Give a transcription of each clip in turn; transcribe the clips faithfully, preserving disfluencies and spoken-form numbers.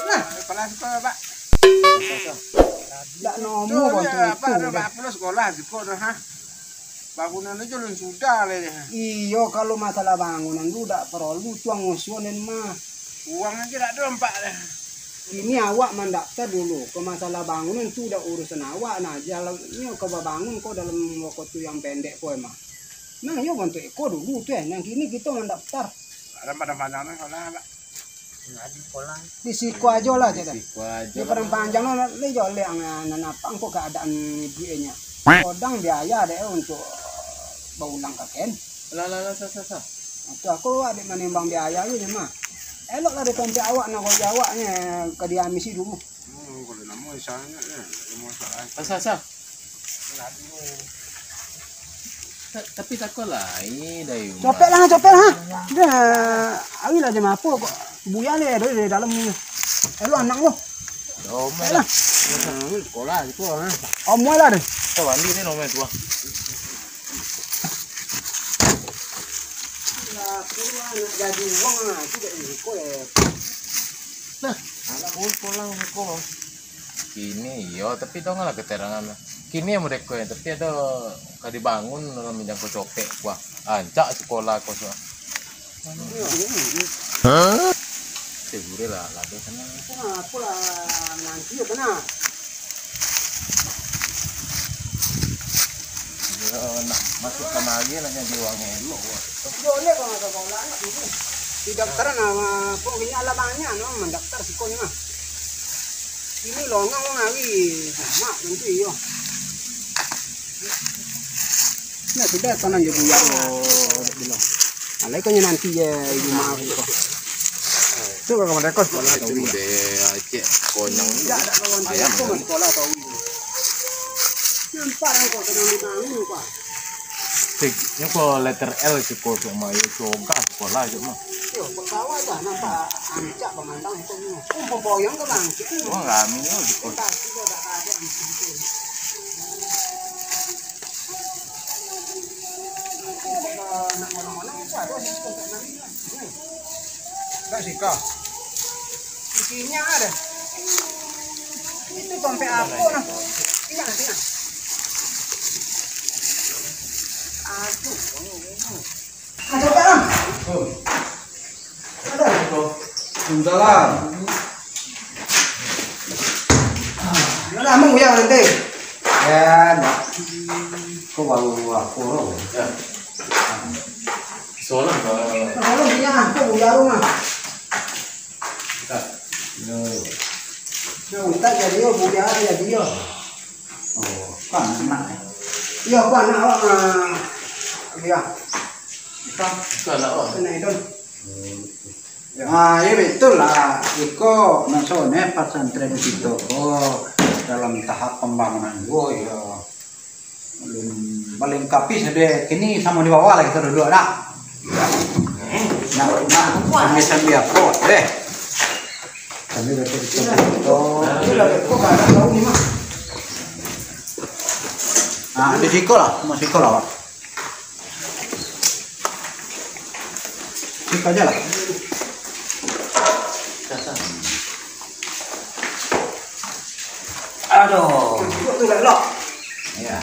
Nah, kepala sekolah, Pak. Dak nomo bantu itu, Pak. Ado Pak Pulus sekolah siko dah, ha. Bangunan tu jalun sudah leh. Iyo, kalau masalah bangunan tu dak paralu tuang usuan den mah. Uang aja dak ado, Pak, dah. Kini awak mandaftar dulu, ko masalah bangunan tu dak urusan awak, nah, jalannyo ka babangun ko dalam wakatu yang pendek ko emang. Nah, iyo bantuak iko dulu tu, eh, nan kini kito mandaftar. Ado Padang Panjang tu sekolah, Pak. Di siko ajo lah, cek dah. Di Padang Panjang no, le jo le ang, nan apo angko keadaan ibu e nyo. Kodang biaya dek untuk baulang ka ken. Lah, lah, lah, sah, sah, sah. Itu aku adik manimbang biaya aja ni mah. Elok lah di tompek awak, nah, kalau awak ni ka diamisi dulu. Hmm, kalau namo misalnya, ya, namo salah. Sah, sah, sah. Ta-, tapi tako lai, Dayuma. Copek lah, copek lah. Dah, awak lah jam apo kok. Buya le dari, dari dalam ni. Elok anak lo. Copek lah. Hmm, sekolah, sekolah, ha. Om lah deh. Kau mandi ni nomor dua. Lah, kurang nak jadi uang lah. Itu dah ini, kau, eh. Nah, aku sekolah, sekolah. Kini iyo, tapi tau lah keterangan. Kini yang mereka yang, tapi ado ka dibangun dalam jangko copek, wah, rancak sekolah ko, so. Hah? Eh, boleh lah, lah, tu sana. Apo lah, nanti yo kena. Yo, nak masuk kamari, nak jadi urang elok, wah. Yo, lihat kalau ada bola, nak dulu. Di daftaran, ah, pokoknya lah banyak, no, mandaftar siko ni, mah. Ini longang, wong hari. Mak, nanti iyo. Nah, sudah, tanam je buyar, oh, dek bilo. Alai ko nyo nanti je, ibu maaf ko. Tu ka kamari ko sekolah tau. Itu deh, cek konyang. Tidak ada kawan ayam. Sekolah tau. Nampak kan kau sedang dibangun, Pak. Cek, nyo ko letter L siko, cuma yo coga sekolah cuma. Yo, kok bawah dah nampak ancak pamandang itu ni. Kumpul boyong ke bangkit ni. Wah, rami ni, oh, siko. Entah, sudah tak ada. Kak Sika. Isinya ada. Itu sampai apa nah? Ingat, ingat. Aduh. Ada apa, Bang? Ada. Waalaikumsalam. Ada amang ya nanti. Ya, nak. Kau baru aku, bro. Ya. Soalnya, Bang. Soalnya dia aku, ya, rumah. Nah, utak jadi yo, budak jadi yo. Oh, kan anak, eh? Iyo, aku anak awak, ah, iya. Bukan. Bukan anak awak. Anak Edon. Ah, ya betul lah. Iko maksudnya pesantren kito ko dalam tahap pembangunan juo, ya. Belum melengkapi sudah. Kini samo di bawah lah kito duduak, dak? Nah, nah, sambil-sambil apo, eh. Sambil baca-baca. Ah, di siko lah, mau siko lah, Pak. Siko aja lah. Aduh. Duduk tu lah, Lok. Ya.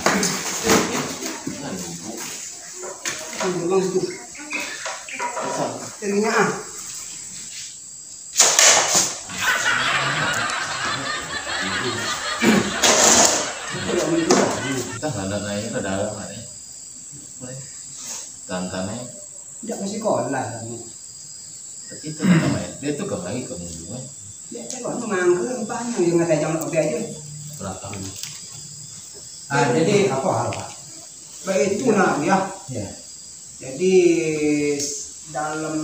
Duduk situ. Terinya, ah. Entah lah, nak naik ke dalam, nak naik. Tantanai. Dak ka sikolah kamu. Tapi itu kan main. Dia tu kamari kamu dulu, eh. Dak, kalau mangga banyak yang ada jam lebih aja. Belakang. Ah, jadi apa hal, Pak? Baik itu nak dia. Ya. Jadi dalam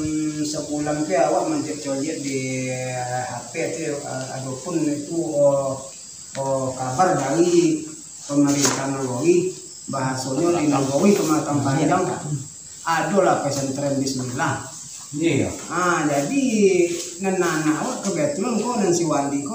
sebulan tu awak mancek-coliak di H P tu, eh, ataupun itu, oh, oh, kabar dari pemerintah nagori, bahasonyo di nagori Pematang Panjang, adolah pesantren Bismillah. Iya. Ah, jadi nan anak awak kebetulan ko nan si Wandi ko.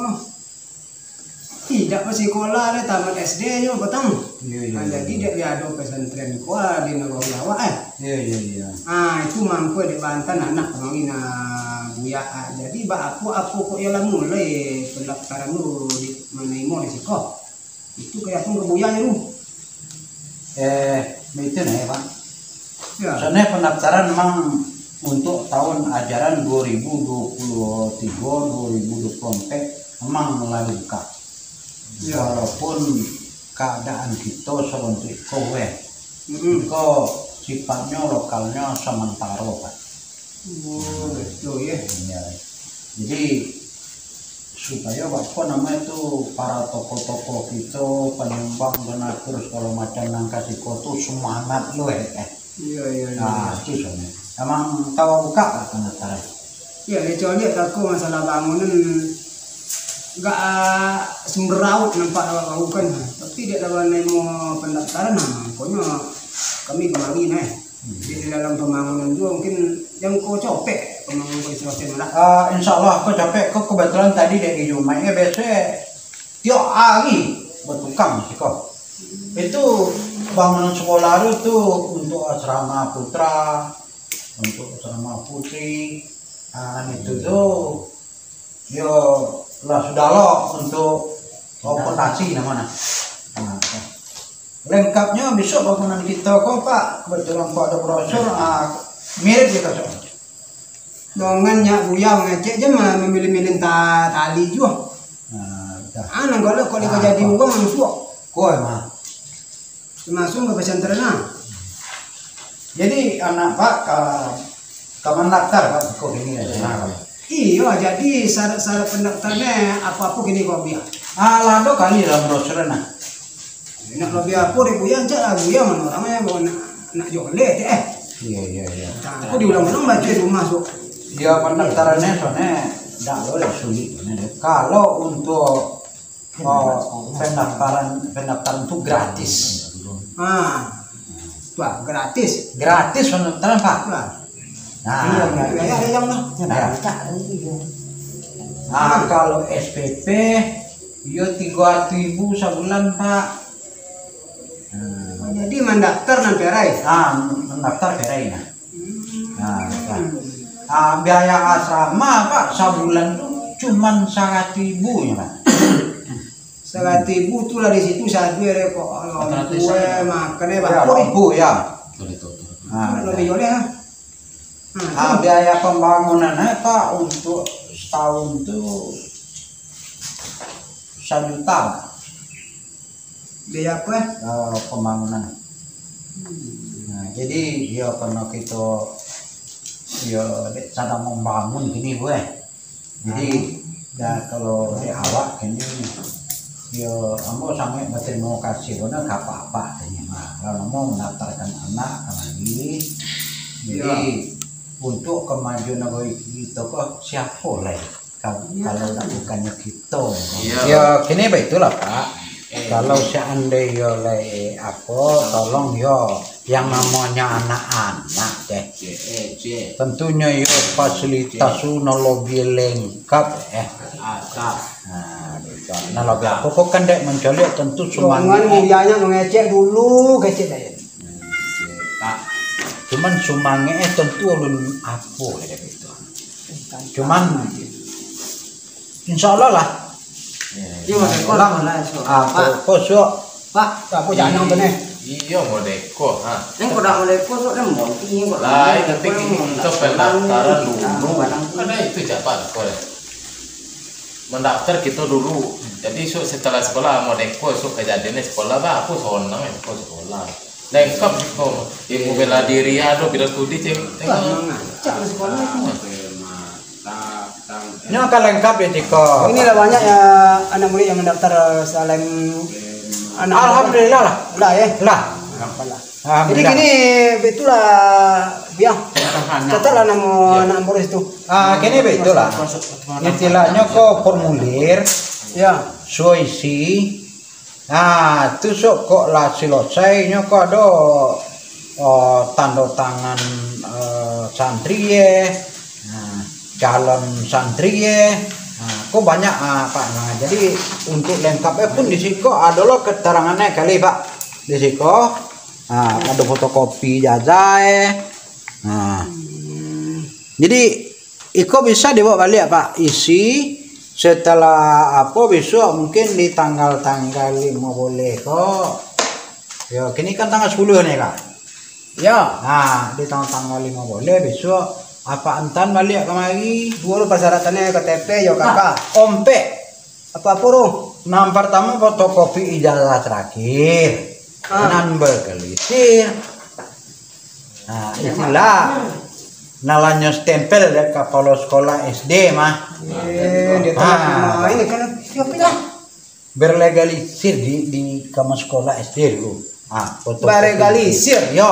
Ih, dak masikola deh, tamat S D nyo patang. Iyo, iyo, Ah, iyo. Jadi dak ado pesantren ko di nagari awak, eh. Iyo, iyo, iyo. Ah, itu mangko dek Banten anak kamari nah, buya. Ah, jadi baapo-apo kok iyo lah mulai pendaftaran tu di, manarimo di siko. Itu ka datang ka buya tu. Eh, itu nah, Pak. Ya. Soalnya pendaftaran memang untuk tahun ajaran dua ribu dua puluh tiga, dua ribu dua puluh empat memang lah buka. Ya. Walaupun keadaan kita sabantuak iko, weh. Mm-mm. Iko sifatnyo lokalnyo samantaro, Pak. Oh, betul, ya. Iya. Jadi, supayo, apo namo itu, para tokoh-tokoh kito, panyumbang, donatur, sagalo macam nan ka siko tu sumangat lo, eh. Iya, iya, iya. Nah, itu soalnya. Emang tahu buka lah pendaftaran? Iya, dia coba lihat aku masalah bangunan, enggak, ah, semeraut nampak awak baru kan. Tapi dia lawan nemo pendaftaran, nah, pokoknya kami kemari, nah. Jadi, di dalam pembangunan tu mungkin yang ko copek pembangunan konstruksi malah. Ah, insya Allah, ko copek. Ko kebetulan tadi dari Jumaik, ya, biasa tiap hari bertukang siko. Itu bangunan sekolah tu, tu untuk asrama putra, untuk asrama putri. Ah, itu tu, yo, lah sudah lo untuk, oh, fondasi namanya. Nah, lengkapnyo besok bangunan kito ko, Pak. Kebetulan ko ado brosur, ah, mirip gitu, Pak. Dongan nyak buya mangecek je ma-, mamilih-milih ta-, tali juo. Nah, dah. Ah, nan kalau, kalau Ah, jadi apa? Urang masuak. Ko emang. Masuk ke pesantren lah. Jadi, anak Pak ka, ka mandaftar, Pak, ko kini kan? Nah, Pak. Iyo, jadi syarat-syarat pendaftarnya apa-apa kini ko biar. Ah, lah ado kali dalam brosur nah. Nak lebih apa dek buya, cak lah buya, mana orang yang bawa nak, nak joleh, cak, eh. Iya, iya, iya. Nah, aku diulang-ulang baca di rumah tu. Ya, pendaftarannya soalnya dak boleh sulit, soalnya. Kalau untuk Oh, pendaftaran, pendaftaran tu gratis. Ah, wah, gratis. Gratis pendaftaran, Pak. Wah. Nah, iya, iya, iya, iya, iya, nah. Ya. Nah, kalau S P P, yo tigo ratus ribu sabulan, Pak. Nah. Oh, jadi mandaftar nan perai? Ah, mandaftar perai, nah. Nah, kan. Ah, biaya asrama, Pak, sabulan tu cuman saratus ribu nyo, Pak. Saratus ribu tu lah di situ saduai deh kok. Lampu, eh, makan, eh, ya, bapuk, eh. Lampu, ya. Betul, betul, betul. Ah, lebih joleh lah. Ah, biaya pembangunan, eh, Pak, untuk setahun tu sajuta. Biaya apa, eh? Eh, pembangunan. Nah, jadi, yo, karena kita, yo, dek, sadang membangun gini, weh. Jadi, ya, kalau di awak kini, yo, ambo sangat berterima kasih bana ka apak-apak kini. Nah, kalau mau mendaftarkan anak lagi, jadi, untuk kemajuan negeri kita ko, siapa lagi? Ka-, kalau dak bukannya kita. Iya. Ya, kini baitulah, Pak. Eh. Kalau seandainya lai apa, tolong yo, yang namanya anak-anak deh. Cek, eh, cek. Tentunya yo fasilitas tu nan lebih lengkap, eh. Atap. Nah, betul. Nah, lebih apa kok kan dek mencaliak tentu semangat. Jangan mulianya mengecek dulu, kecek deh. Hmm, cek. Cuman semangat, eh, tentu ulun apa lah dek itu. Cuman, insya Allah lah. Iya, Pak, Pak, Pak, Pak. Apa, apa, sok? Pak, apa jangan tu, nih? Iya, modeko, ha. Neng, kok dak modeko, sok, neng, monti, kok. Lah, tapi kita pendaftaran dulu. Kada itu jawaban, kok. Mendaftar kita dulu. Jadi, sok, setelah sekolah, modeko, sok, kejadiannya sekolah, bah, aku sonang, aku sekolah. Lengkap siko. Ilmu bela diri ado, bela studi, ceng. Wah, mangacak lah sekolah itu. Nyo akan lengkap ya, Ciko. Ini lah banyak ya anak murid yang mendaftar, eh, selain anak. Alhamdulillah lah. Lah, ya. Lah. Alhamdulillah. Jadi gini, itulah, ya. Catatlah nama anak murid itu. Ah, gini, itulah. Istilahnya ko formulir. Ya. Suisi. Nah, tu sok kok lah selesai nyo ko ado, oh, tando tangan, eh, santri, eh. Nah, calon santri, eh. Nah, Ko banyak, ah, Pak. Nah, jadi untuk lengkapnya pun di siko adalah keterangannya kali, Pak. Di siko, ah, ada fotokopi ijazah, eh. Nah. Jadi iko bisa dibawa balik, Pak. Isi setelah apa besok mungkin di tanggal-tanggal lima boleh kok. Yo, kini kan tanggal sepuluh ni, Kak. Yo. Nah, di tanggal-tanggal lima boleh besok apa antan balik kamari. Dua tu persyaratannya K T P yo, Kak. Ompek. Apa-apa tu? Nan pertama fotokopi ijazah terakhir. Ah. Nan bergelisir. Nah, itulah nalanyo stempel dari kepala sekolah S D mah. Eh, dia tahu. Ah. Ini kan siapa dah? Berlegalisir di, di kamar sekolah S D dulu. Ah, fotokopi. Berlegalisir? Yo.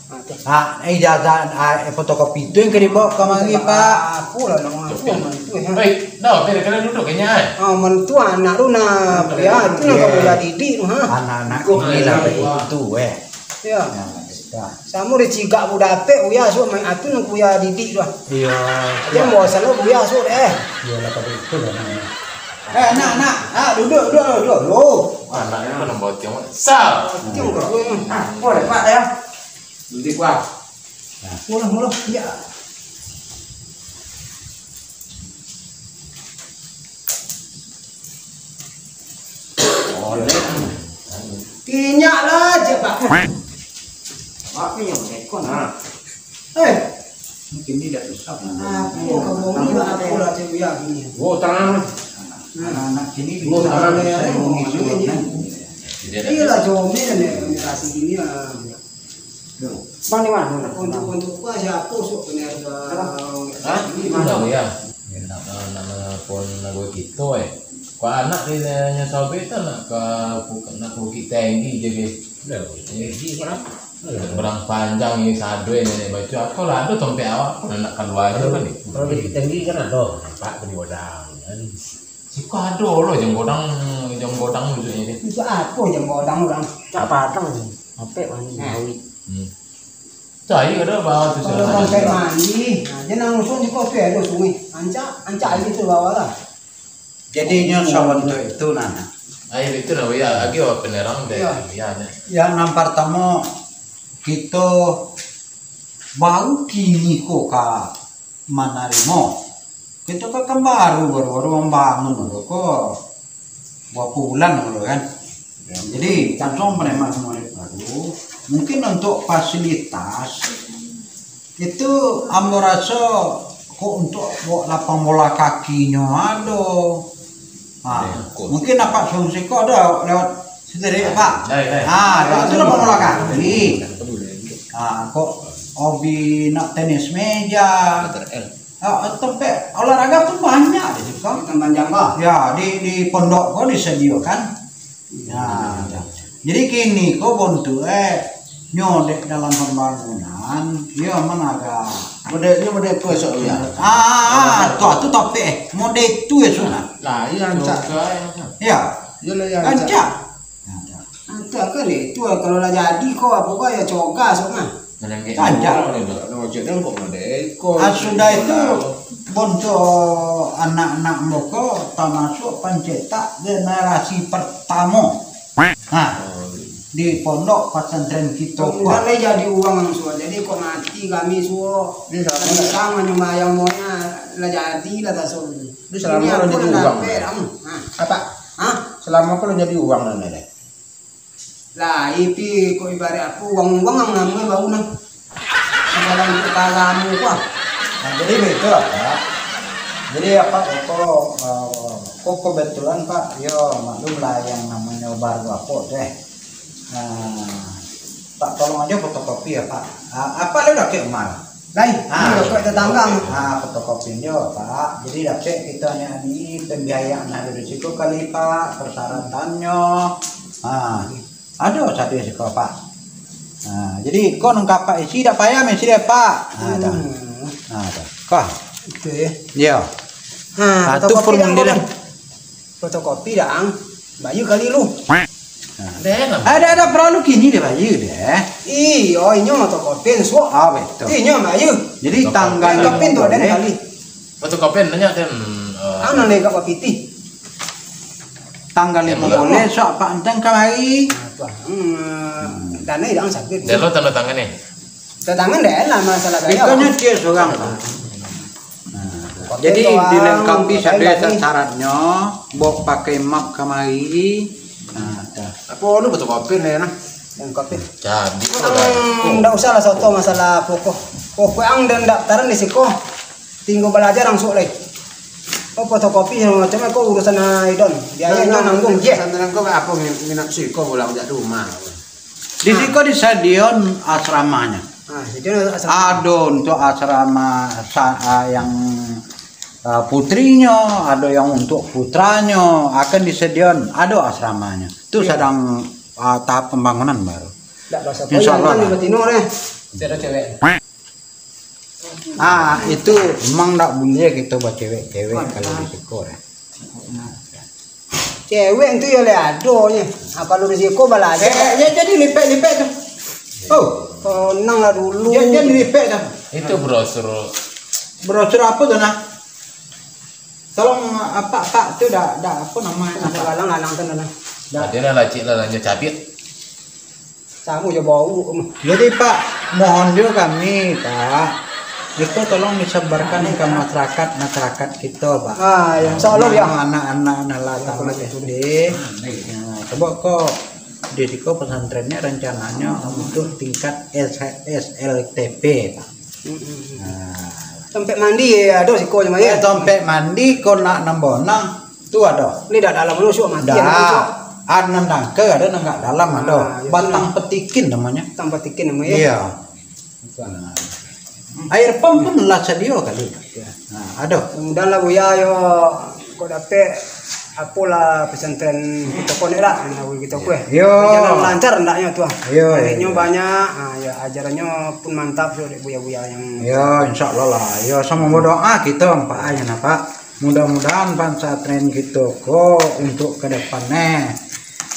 Ah, tu. Ah, ijazah, ah, eh, fotokopi itu yang ka dibawa kamari, Pak. Aku lah nak ngaku sama itu, ya. Hei, dah, kira-kira duduk kayaknya, eh. Ah, mentua anak tu nak, ya, itu nak kau jadi didik tu, ha. Anak-anak ini lah begitu, eh. Ya. Nah, dah. Samo dicigak budak dapek, buya suruh main atu nak buya didik tu, ah. Iya. Dia mau salah buya suruh deh. Iya lah, tapi itu lah namanya. Eh, nak, nak, nak, duduk, duduk, duduk, duduk. Anak ni mana bawa tiang? Sa. Tiang kau. Ah, boleh, Pak, ya. Duduk, Pak. Nah. Mula, mula, ya. Inyak lah je, Pak. Apa yang rekon, ha? Eh. Mungkin dia tak susah. Aku kamu ni lah, aku lah cewek yang ini. Oh, tangan. Anak-anak sini bisa. Oh, tangan. Saya mau ngisi, kan? Iya lah, comel dan komunikasi gini lah. Bang, di mana? Untuk, untuk apa, siapa sok penerbangan? Hah? Di mana? Oh, iya. Nak, nak, nak pun lagu kita, eh. Kau anak dia nyo sobek tu nak ke, nak ke Bukit Tinggi je, ke? Dah, Bukit Tinggi, mana? Orang panjang ni sadu nenek baca. Aku lah ada tompek awak, aku nak keluar je kan ni. Kalau Bukit Tinggi kan ada, nampak tu di Godang, kan? Siko ado lo jenggodang, jenggodang maksudnyo tu. Itu apo jenggodang urang? Cak padang tu. Apek mandi, nah. Awik. Hmm. Tu ayo ado bawa tu. Kalau sampai mandi, nah, dia langsung di kopi ado sungai. Ancak, ancak aja tu bawa lah. Jadinyo sabantuk itu, nah. Ayo itu lah, ya, lagi awak penerang deh. Iya. Ya, nah. Yang nan pertama, kita baru kini ko ka manarimo. Kito kan, kan baru, baru, baru mambangun dulu ko. Berapa bulan dulu kan. Ya. Jadi, langsung preman semua baru. Mungkin untuk fasilitas, itu ambo raso kok untuk buat lapang bola kakinyo ado. Ha, ya, mungkin dapat solusi kok ado lewat situ dek, Pak. Ya, ya, ya. Ha, lewat situ lapang bola kaki. Ha, kok hobi nak tenis meja. Betul, eh. Ah, tempat olahraga tu banyak di situ, kan? Di Taman Jangga. Ya, di, di pondok ko disediakan. Ya, ya. Jadi kini ko bontuk, eh, nyo dek dalam pembangunan, yo, mana agak. Model nyo model ko esok, ya? Ah, tu, tu topik, eh. Model tu esok, nah. Lah, iya, rancak. Ya. Iya lah, iya, rancak. Rancak. Nah, tu kan itu, kalau lah jadi ko, apo ko, ya cogas, sok, nah. Saja. Ah, sudah itu, bonto anak-anak moko tamasuak pancetak generasi pertamo. Nah, di pondok pesantren kito. Kemudian lah jadi uang suo. Jadi kok mati kami suo. Ini selama tentang menyembahyang moya lah jadi lah taso. Ini selama lo jadi uang. Nah. Apa? Hah? Selama ko lo jadi uang, nah, nah. Lah, ipi kok ibarat apo, uang-uang nan namo baru nah. Dalam agamo ko, ah. Nah, jadi begitu lah, Pak. Jadi, apa, ko, eh, ko kebetulan, Pak, yo, maklum lah yang namanya baru apa tu, eh. Nah, Pak, tolong aja fotokopi ya, Pak. Ah, apa lo dah ke emal? Lai, ah, iyo, kok tetangga. Ah, fotokopi nyo, Pak. Jadi, dapek kito nyo ni pembiayaan ado di situ kali, Pak, persyaratannya. Ah, ado satu di situ, Pak. Ah, jadi, kok nungka Pak isi, dak payah isi deh, Pak. Ah, dah. Hmm. Ah, dah. Kah? Itu ya. Iya. Ah, ah, tu fotokopi dah, formulir. Fotokopi dah, ang. Bayu kali lu. Nah. Ada, ada perlu kini dia bayu deh. Iyo, inyo fotokopi suok. Ah, betul. Inyo bayu. Jadi tanggal fotokopi tu ada kali. Fotokopi nanya kan, eh, Ang nan dek Pak Pitih. Tanggal limo bulan, esok Pak Antang kamari. Ah, tu, ah. Hmm, dana ilang sakit. Dah lo tanda tangan ni? Tanda tangan dah lah, masalah biaya. Ikannya dia seorang, Pak. Nah, jadi dilengkapi sadonyo syaratnyo, bawa pakai map kamari. Nah, dah. Apa lu betul kopi ni, nah? Lengkapi. Jadi, hmm, ndak usah lah soto masalah pokok. Pokok ang dan daftaran di siko. Tinggal balajar langsung lai. Oh, fotokopi yang macam ko urusan Aidon. Biayanyo nanggung je. Santaran ko apa minat siko pulang jak rumah. Di siko disadiakan asramanya. Ah, jadi asrama. Ado untuk asrama sa-, ah, yang, ah, putrinyo, ado yang untuk putranyo, akan disadiakan, ado asramanya. Tu sadang, ah, tahap pembangunan baru. Insyaallah lah. Tiada cewek. Ah, itu memang ndak buliah kito bacewek-cewek kalau di siko, eh. Cewek tu yo lai ado nyo. Ah, kalau di siko balajar. Eh, ya, jadi lipek-lipek tu. Oh, konang lah dulu. Ya, jadi lipek tu. Itu brosur. Brosur apa tu, nah? Tolong, apa, Pak, tu dah, dah, apa nama, apa? Galang-galang tu, nah. Dah. Ada lah, cik lah, nanya cabik. Samo jo bau. Jadi, Pak, mohon juga kami, Pak, itu tolong disebarkan ke masyarakat, masyarakat kita, Pak. Ah, ya, insya Allah, ya. Anak-anak nan lah tamat S D. Nah, coba kok di siko pesantrennya rencananya untuk tingkat S-, S L T P, Pak. Mm-mm. Nah. Tampek mandi ado siko je, Mak, ya? Eh, tampek mandi ko nak nambah nah. Tu ado. Ni dah dalam lu, suak mati. Dah. Ado nan dangka, ado nan agak dalam, ado. Ah, ya, batang petikin namanya. Batang petikin namanya. Iya. Nah. Air pam pun lah sadio kali. Nah, ado. Mudah lah, Buya, yo. Kok dapek apolah pesantren kito ko ni lah, nah, kito ko, eh. Yo. Jalan lancar ndaknyo tu, ah. Yo, muridnyo banyak, ah, ya, ajarannyo pun mantap, so, dek buya-buya yang. Yo, insyaallah lah. Yo, samo badoa kito, Pak, aja nah, Pak. Mudah-mudahan pesantren kito ko untuk ke depan, eh,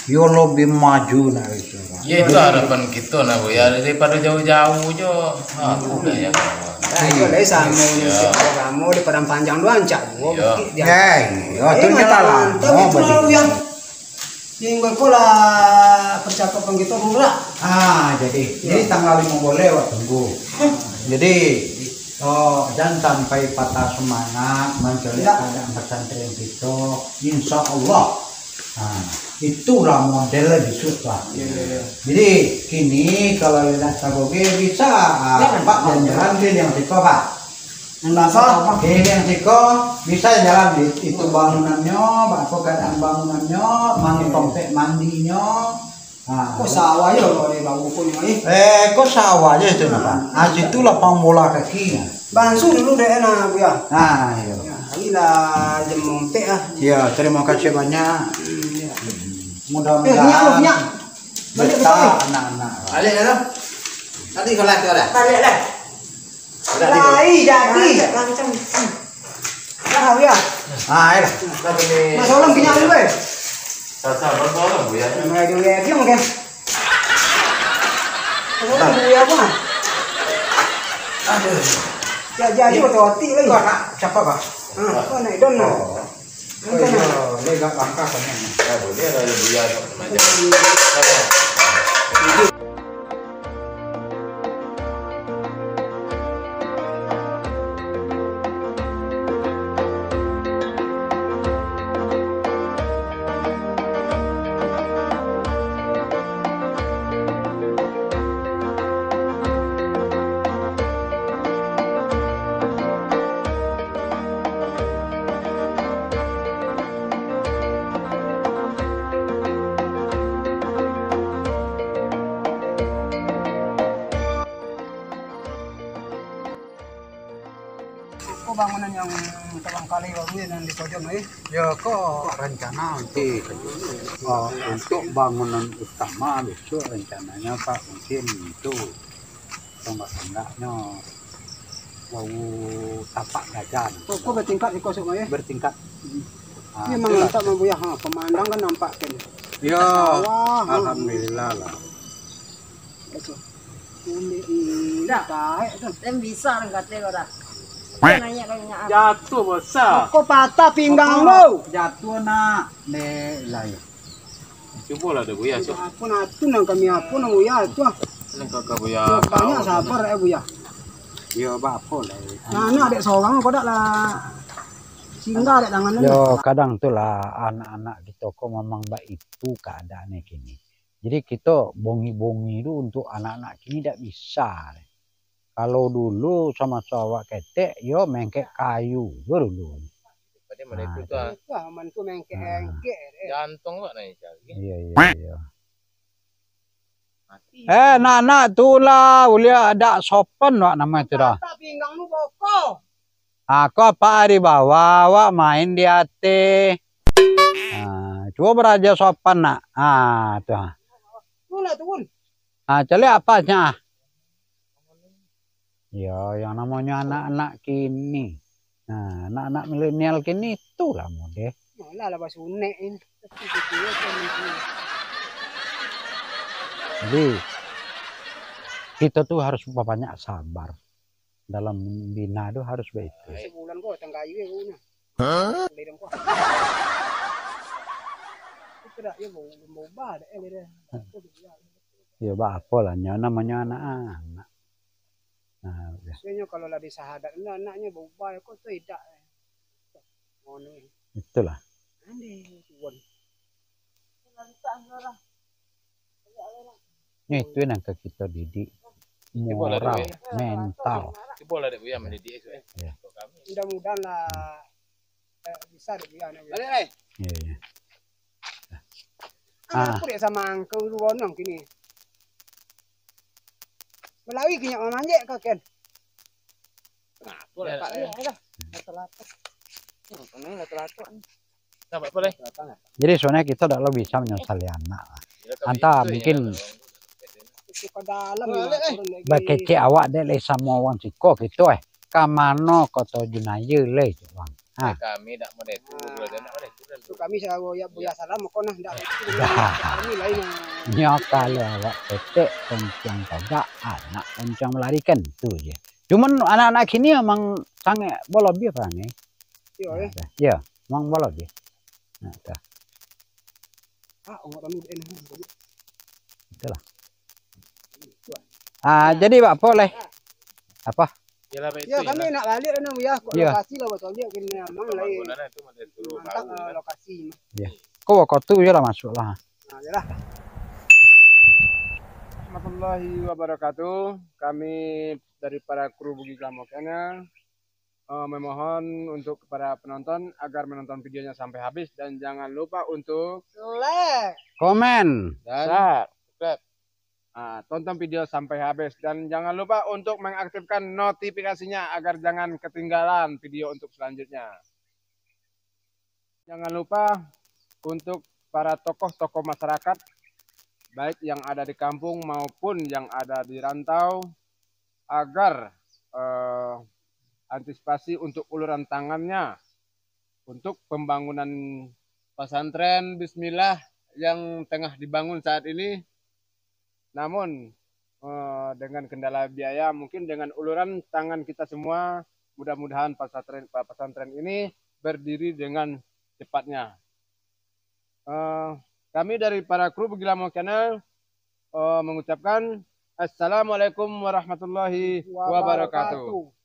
yo lebih maju nah, gitu, Pak. Ya, itu harapan kito nah, Buya, daripada jauh-jauh jo. Ah, aku lah ya, kawan. Nah, itu lah samo. Iya. Di Padang Panjang tu rancak juo bukik dia. Eh, iya, tu macam lah. Tapi tu lalu yang minggu ko lah percakapan kito murah. Ah, jadi, jadi tanggal limo bulan awak tunggu. Jadi, oh, jangan sampai patah semangat menculik keadaan pesantren kito. Insya Allah. Nah, itulah model bisuk lah. Iya, iya, iya. Jadi, kini kalau nak tagogeh bisa, ah, Pak, jalan-jalan keliling siko, Pak. Yang apa? Keliling siko bisa jalan di, itu bangunannyo, bako keadaan bangunannyo, mandi, tompek mandinyo. Ah. Kok sawah yo kalau di bawah ko ni, eh? Eh, kok sawah je itu, nah, Pak? Ah, situ lapang bola kaki. Bansu dulu dek, nah, Buya. Ah, iya. Ya, inilah jemong tek, ah. Ya, terima kasih banyak. Hmm, ya. Eh, minyak lu, minyak. Balik ke sini. Anak-anak. Balik dah. Tadi kelas tu dah. Balik lah. Dah tidur. Lai, jadi. Macam. Lah, Buya. Ah, ayolah. Dah beli. Mas, tolong minyak dulu, eh. Sasa, berapa orang, Buya? Mulai dulu ya, diam, kan? Tolong, Buya, apa? Aduh. Ya, jadi, otak-otak lagi. Kau nak siapa, Pak? Ah, kau nak Don, nah. Oh. Oh, iya, lega langkah kan. Ya, boleh lah, Buya, macam. Ko bangunan yang tabangkalai baru ni, nan di pojok tu, eh? Ya, ko rencana untuk, eh, untuk bangunan utama besok rencananya, Pak, mungkin itu tonggak-tonggaknyo wau tapak gajah. Ko, ko bertingkat iko, Sok, eh? Bertingkat. Hmm. Ah, memang itulah. Mantap, Bang Buya. Ha, pemandangan nampak kan. Ya, sawah, ha. Alhamdulillah lah. Betul. Kulik ni. Dah. Taek tu. Kan bisa orang kata kau dah. Jatuah, bosa. Kok patah pinggang lu? Jatuah, nak. Dek, lah, ya. Cubolah dek Buya, cubo. Apo nak tu, nan kami apo nak Buya tu, ah? Nan kakak Buya. Banyak sabar, eh, Buya. Yo, baapo lah, eh. Nah, nak dek sorang kok dak lah. Singgah dek tangan lu. Yo, kadang tu lah anak-anak kito ko memang baitu keadaannyo kini. Jadi kito bongi-bongi tu untuk anak-anak kini dak bisa. Kalau dulu samaso awak ketek, yo mengkek kayu jo dulu. Pada mana itu tu, ah? Itu aman tu mengkek-engkek, eh. Jantung awak naik cari. Iya, iya, iya. Mati. Eh, nak-nak tu lah, uliak dak sopan wak namo itu dah. Patah pinggang lu boko. Aku apa di bawah, awak main di ateh. Ah, cubo baraja sopan nak. Ah, tu. Tu lah turun. Ah, caliak apa nya? Yo, yang namonyo anak-anak kini. Nah, anak-anak milenial kini tu lah modeh. Malah lah basunek ini. Jadi, kito tu harus babanyak sabar. Dalam bina tu harus baitu. Sebulan ko tanggayu ko nah. Hah? Beri dong ko. Itu dak, yo, bau, bau bah, dak, eh, dia. Yo, baapo lah, nyo namonyo anak-anak. Nah, udah. Biasonyo kalau lah disahadat, anaknyo bau bah, ko tu idak. Ngono. Itulah. Ande, tuan. Nah, itu yang ka kito didik. Cubolah, moral, dek, ya. Mental. Cubolah, dek, Buya, ya, mendidik esok, eh. Ya. Untuk kami. Mudah-mudahan lah, eh, bisa, dek, Buya, nak, Buya. Balik, eh. Iya, iya. Ah. Aku dek sama angkel dulu bonong kini. Balawi kinyak mamanjek ka ken. Nah, aku letak, ya. Ayolah. Letak-letak. Hmm, ini letak-letak. Nah, Pak Pol, eh. Jadi, sebenarnya kita dak lo bisa menyesali anak lah. Antah mungkin bakecek awak dek lai samo wang siko gitu, eh. Ka mano koto Junaya lai, wang? Ha. Kami dak model tu, bro, dak model tu. Kami sawo ya Buya salam, kok nah, dak. Dah. Kami lain, nah. Nyo kalau awak ketek, poncang tagak, anak poncang melarikan, tu je. Cuman anak-anak kini emang sangat bolobiah perangai. Iyo, eh. Nah, dah. Iyo, emang bolobiah. Nah, dah. Ah, ongok tamu dek nah. Itulah. Ah, jadi baapo lai? Apa? Yalah, baik. Yo, itu, kami yalah. Nak baliak lah, nah, Buya. Kok, iyo, lokasi lah, bacaliak kini, amang, lai. Pembangunan itu masih dulu. Mantap, baru, eh, lokasi. Iya. Kok waktu tu, iyolah, masuk lah. Nah, iyolah. Warahmatullahi wabarakatuh. Kami dari para kru Bugis Glamour Channel, eh, memohon untuk kepada penonton agar menonton videonya sampai habis dan jangan lupa untuk like, komen, dan subscribe. Ah, tonton video sampai habis dan jangan lupa untuk mengaktifkan notifikasinya agar jangan ketinggalan video untuk selanjutnya. Jangan lupa untuk para tokoh-tokoh masyarakat, baik yang ada di kampung maupun yang ada di rantau, agar, eh, antisipasi untuk uluran tangannya untuk pembangunan pesantren Bismillah yang tengah dibangun saat ini. Namun, eh, dengan kendala biaya, mungkin dengan uluran tangan kita semua, mudah-mudahan pesantren, pesantren ini berdiri dengan cepatnya. Eh, kami dari para kru Bugis Glamour Channel, eh, mengucapkan Assalamualaikum warahmatullahi wabarakatuh. Wabarakatuh.